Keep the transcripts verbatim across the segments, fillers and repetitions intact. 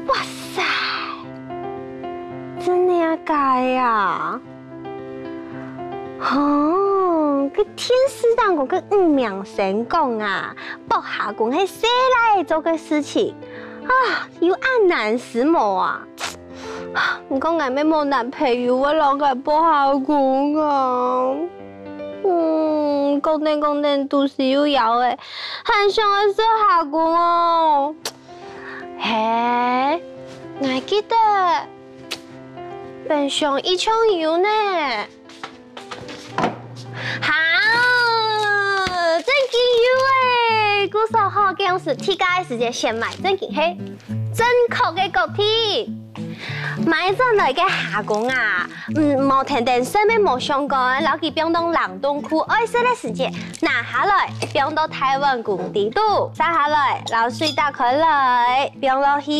哇塞，真个啊假个啊？吼，該電視頂高个女明星講啊，剝蝦公係細賴仔做个事情啊，有恁難事無啊？毋過𠊎乜無男朋友會摎𠊎剝蝦公啊。嗯，講等講等，肚屎又枵咧，還想愛食蝦公哦。嘿，𠊎記得冰箱一向有呢。哈，正經有欸！故所吼，該樣式自家个時節先買，正經係正確个決定。買轉來个蝦公啊，嗯，無天天食乜無相干，摎佢放到冷凍庫，愛食个時節拿下來，放到大碗公底肚，續下來，摎水打開來，放落去。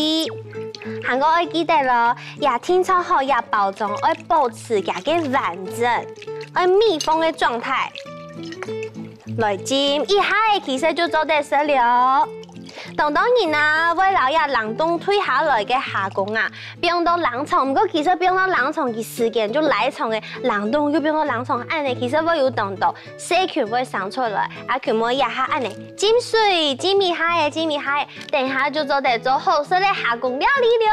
還過愛記得哦，這定著吼，這包裝愛保持佢个完整，愛密封个狀態。來浸一下仔，其實就做得食了。 當多人啊，會摎這冷凍退下來个蝦公啊，放到冷藏，毋過其實放到冷藏，佢時間就拉長个，冷凍又放到冷藏，恁仔其實會有當多細菌會生出來。阿Q妹這下恁仔浸水，浸一下仔，浸一下仔，等下就做得做好食个蝦公料理了。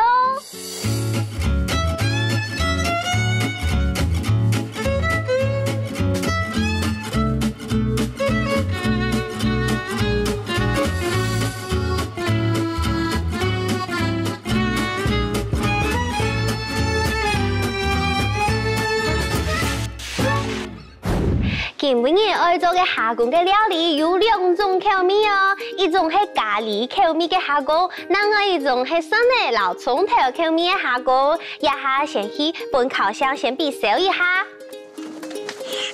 今晡日愛做个蝦公个料理有兩種口味哦，一種係咖哩口味个蝦公，另外一種係蒜仔摎蔥頭口味个蝦公。這下先去分烤箱先比燒一下。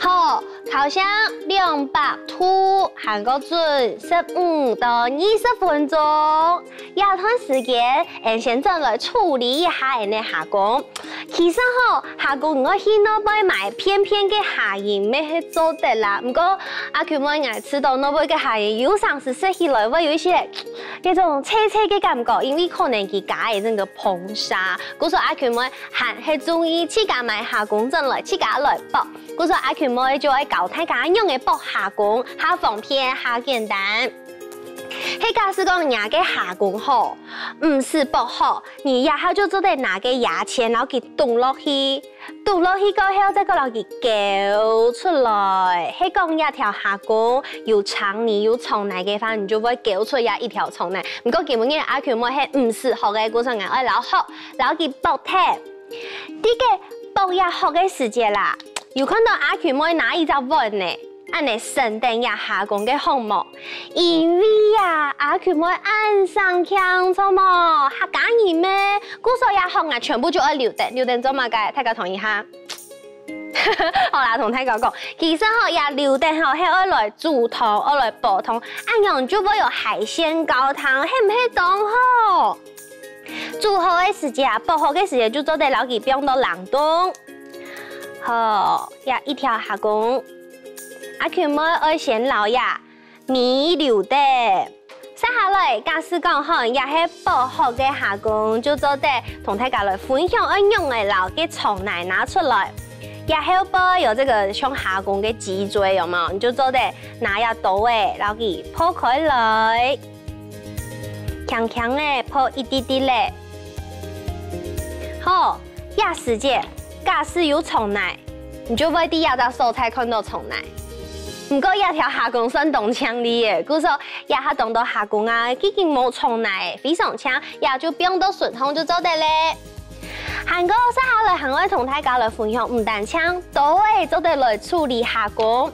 好，烤箱兩百度，還過準十五到二十分鐘。這段時間，𠊎先轉來處理一下𠊎个蝦公。其實吼，蝦公你愛去外背買便便个蝦仁乜係做得啦。毋過阿Q妹𠊎試著外背个蝦仁有成時食起來會有一息該種脆脆个感覺，因為可能佢加了該個硼砂。故所阿Q妹 還係中意自家買蝦公轉來自家來剝。故所阿Q妹就愛教大家仰仔剝蝦公，較方便，較簡單。係假使講若个蝦公吼，毋使剝好，你這下就做得拿个牙籤摎佢㧾落去，㧾落去過後再過摎佢勾出來。係講這條蝦公有腸泥有腸泥个話，你就會勾出這一條腸泥。毋過今晡日阿Q妹係毋使殼个，故所𠊎愛摎殼摎佢剝忒。 在該剝這殼个時節啦，有看著阿Q妹拿一隻碗呢，恁仔省等這蝦公个項目。因為啊，阿Q妹恁省儉著無，客家人咩，故所這殼啊全部就愛留等，留等做麼个？大家同意哈？好啦，同大家講，其實吼，這留等吼係愛來煮湯，愛來煲湯，恁樣就會有海鮮高湯，係毋係當好？ 煮好个時節啊，剝殼个時節就做得摎佢放到冷凍。好，這一條蝦公，阿Q妹愛先摎這尾留等。續下來，假使講吼，這係剝殼个蝦公，就做得同大家來分享愛仰仔摎該腸泥拿出來。這後背有這個像蝦公个脊椎，有無？你就做得拿這刀仔摎佢破開來。 輕輕仔破一滴滴仔。好，這時節，假使有腸泥，你就會在這隻所在看著腸泥。毋過這條蝦公算當淨俐仔，故所這下當多蝦公啊，既經無腸泥，非常淨，這就放到汫桶就做得咧。還過，續下來還愛同大家來分享，毋單淨刀仔做得來處理蝦公，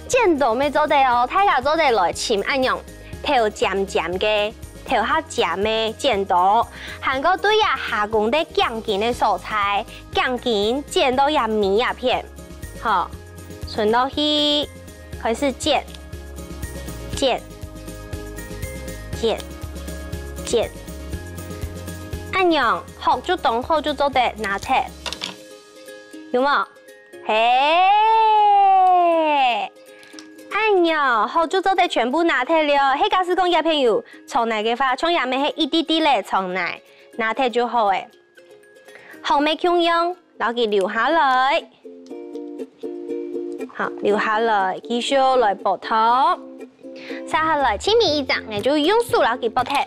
剪刀乜做得哦，大家做得來尋恁樣。 頭尖尖个，頭較尖个剪刀，還過對這蝦公个頸根个所在，頸根剪到這尾這片。好，伸落去，開始剪，剪，剪，剪。恁樣，殼就當好，就做得拿忒，有無？嘿，恁樣，殼就做得全部拿忒了。係假使講這片有腸泥个話，像這面係一滴滴仔腸泥，拿忒就好誒。 殼乜共樣，摎佢留下來。好，留下來，繼續來剝湯。續下來，盡尾一隻，𠊎就用手摎佢剝忒。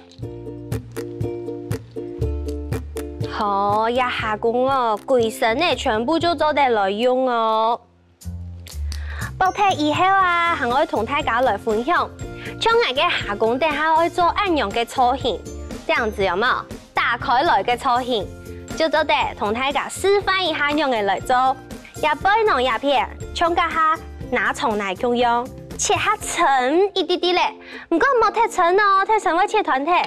好，這蝦公哦，歸身仔全部就做得來用哦。 剝忒以後啊，還愛同大家來分享，像𠊎个蝦公等下愛做恁樣个造型，這樣子有無？打開來个造型，就做得同大家示範一下仰仔來做。這背囊這片，像這下拿腸泥共樣，切較深一滴滴仔，毋過莫忒深哦，忒深會切斷忒。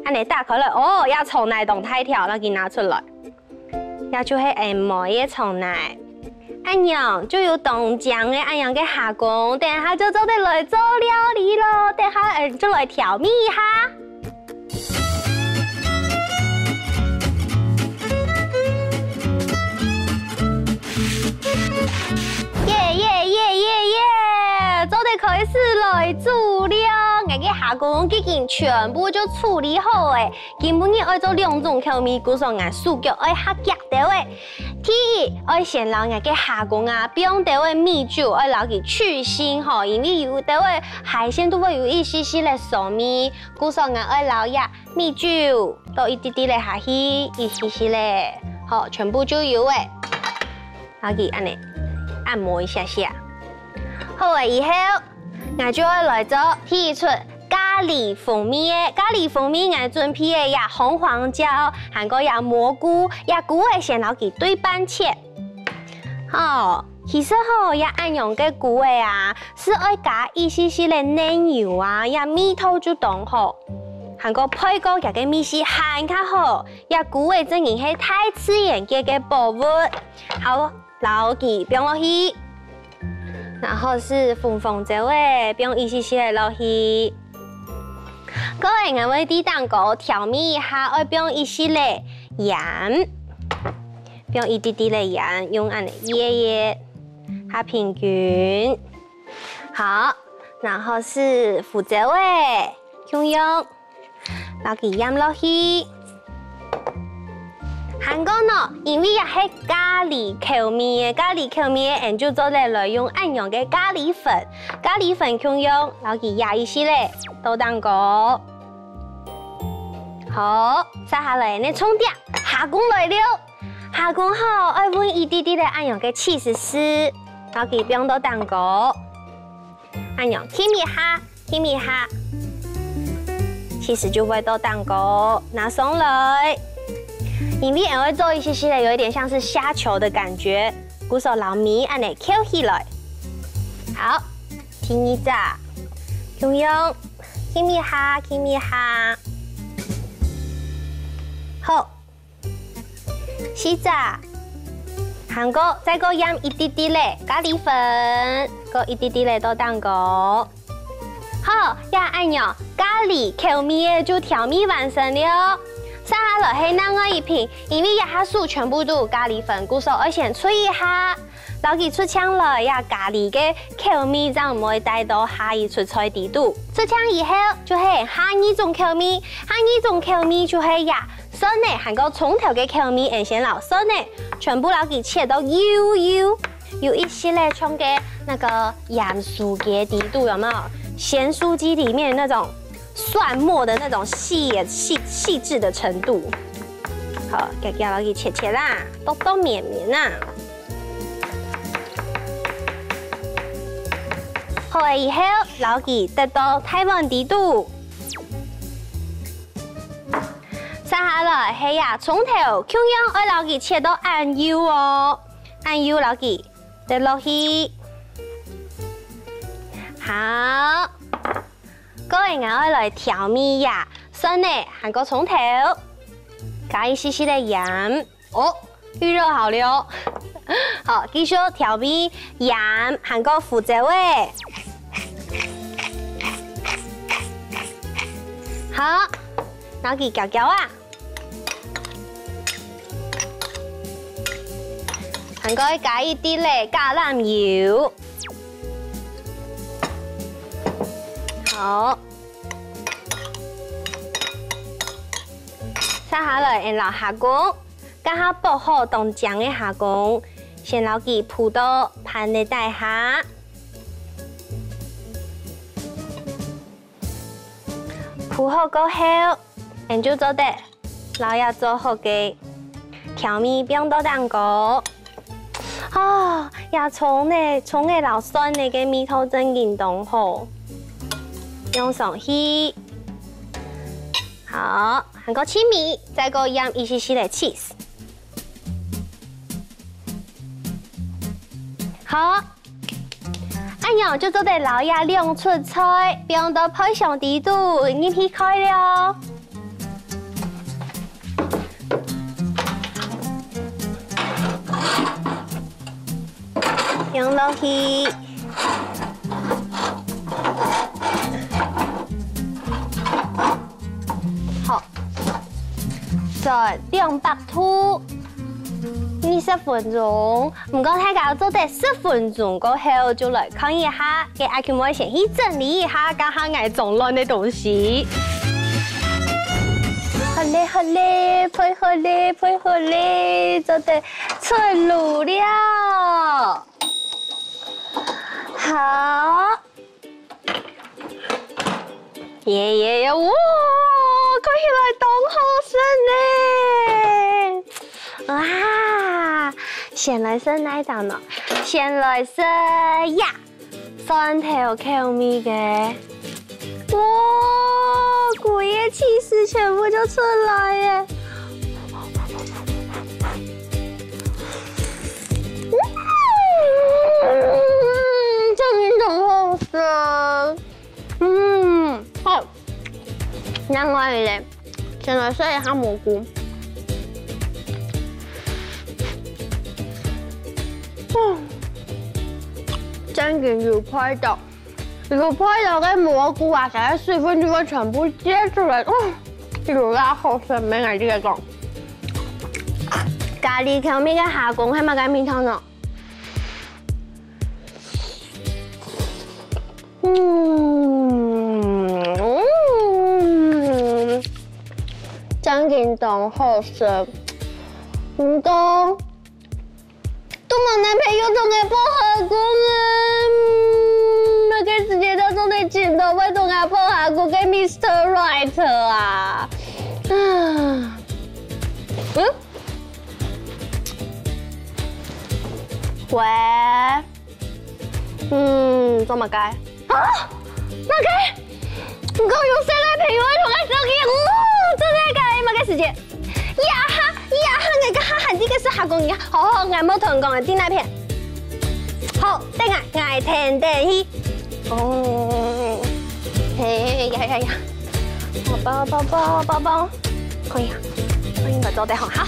恁仔打開來，哦，這腸泥當大條，摎佢拿出來。 這就係𠊎妹个腸泥。恁樣就有當靚个恁樣个蝦公，等下就做得來做料理囉。等下，呃，就來調味一下。耶耶耶耶耶！做得開始來煮了。𠊎个蝦公已經全部就處理好誒。 今晡日愛做兩種口味，故所𠊎手腳愛較遽兜仔。第一，愛先摎𠊎个蝦公啊，放兜仔米酒，愛摎佢去腥吼，因為有兜仔海鮮都會有一息息个酸味，故所𠊎愛摎這米酒倒一滴滴仔下去，一息息仔，好，全部就有誒。摎佢恁仔按摩一下下。好誒，以後 𠊎就愛來做第一出咖哩風味个。咖哩風味𠊎準備个這紅黃椒，還過這蘑菇，這菇仔先摎佢對半切。好，其實吼，這恁樣个菇仔啊，係愛加一息息个奶油啊，這味道就當好。還過配過佢个味緒還較好，這菇仔正經係大自然界个寶物。好，摎佢放落去。 然後係紅黃椒仔，放一息息仔落去。過後𠊎會在頂高調味一下，愛放一息仔鹽，放一滴滴仔鹽，用恁仔掖掖，較平均。好，然後係胡椒仔，共樣。 摎佢掖落去。還過呢，因為這係咖哩口味个，咖哩口味个，𠊎就做得來用恁樣个咖哩粉，咖哩粉共樣，摎佢掖一息仔，倒頂高。好，續下來呢，重點，蝦公來了。蝦公吼，愛搵一滴滴仔恁樣个起司絲，摎佢放倒頂高。 恁樣，掖一下，掖一下，起司就會倒頂高，拿上來。因為𠊎愛做一息息仔，有一點像是蝦球的感覺，故所摎尾恁仔翹起來。好，第二隻，共樣，掖一下，掖一下。好， 四隻。還過，再過掖一滴滴仔咖哩粉，過一滴滴仔倒頂高。好，這恁樣，咖哩口味个就調味完成了。續下來係另外一片，因為這下手全部都有咖哩粉，故所愛先捽一下。 摎佢捽淨來，這咖哩个口味正毋會帶到下一出菜裡肚。捽淨以後，就係下二種口味，下二種口味就係這蒜仔還過蔥頭个口味，𠊎先摎蒜仔全部摎佢切到幼幼，有一息仔像个那個鹽酥雞裡肚，有沒有？鹹酥雞裡面那種蒜末的那種細細細緻的程度。好，遽遽摎佢切切啦，剁剁綿綿啦。 好了以後，摎佢㧒到大碗裡肚。續下來係啊，蔥頭共樣愛摎佢切到恁幼哦，恁幼摎佢㧒落去。好，過來𠊎愛來調味呀，蒜仔還過蔥頭，加一息息个鹽。 哦，預熱好了。好，繼續調味，鹽還過胡椒仔。好，摎佢攪攪啊。還過加一滴仔橄欖油。好，接下來，𠊎摎蝦公，剛剛剝好當靚个蝦公，先摎佢鋪到盤仔底下。鋪好過後， 𠊎就做得摎這做好个調味放到頂高。啊，這蔥仔，蔥仔摎蒜仔个味道真經當好，放上去。好，還過盡尾，再過掞一息息个cheese。好， 恁樣就做得摎這兩出菜放到配上底肚，入去蓋了。放落去。 好，轉兩百度，二十分鐘。毋過大家做得十分鐘過後，就來看一下，該阿Q妹先去整理一下，剛剛𠊎裝亂个東西。好咧，好咧，配好咧，配好咧，做得出爐了。好。 耶耶耶！哇，看起來當好食呢！哇，先來食哪一隻呢？先來食呀，蒜頭口味个。哇，歸個cheese全部就出來耶！嗯，真的很好吃。 嗯，好。另外咧，先來食一下蘑菇。嗯，真經有配著，有配著个蘑菇啊，佢个水分就會全部洩出來，嗯，有夠好食，無愛你个講。咖哩口味个蝦公係麼个味道呢？ 嗯，嗯，真經當好食。毋過，都無男朋友同𠊎報下工啊！嗯，麼个時節正做得尋著會同𠊎報下工个Mister Right啊？啊，嗯？ 喂，嗯，做麼个？啊？麼个？你講有新男朋友愛同𠊎相見？哦，真个假个？麼个時節？呀哈，呀哈，𠊎个哈還在該食下工人啊！好好，𠊎無同你講个，在哪片？好，等下，𠊎跈等去。哦，嘿，呀呀呀，包包包包包包，可以啊，可以，𠊎做得好哈。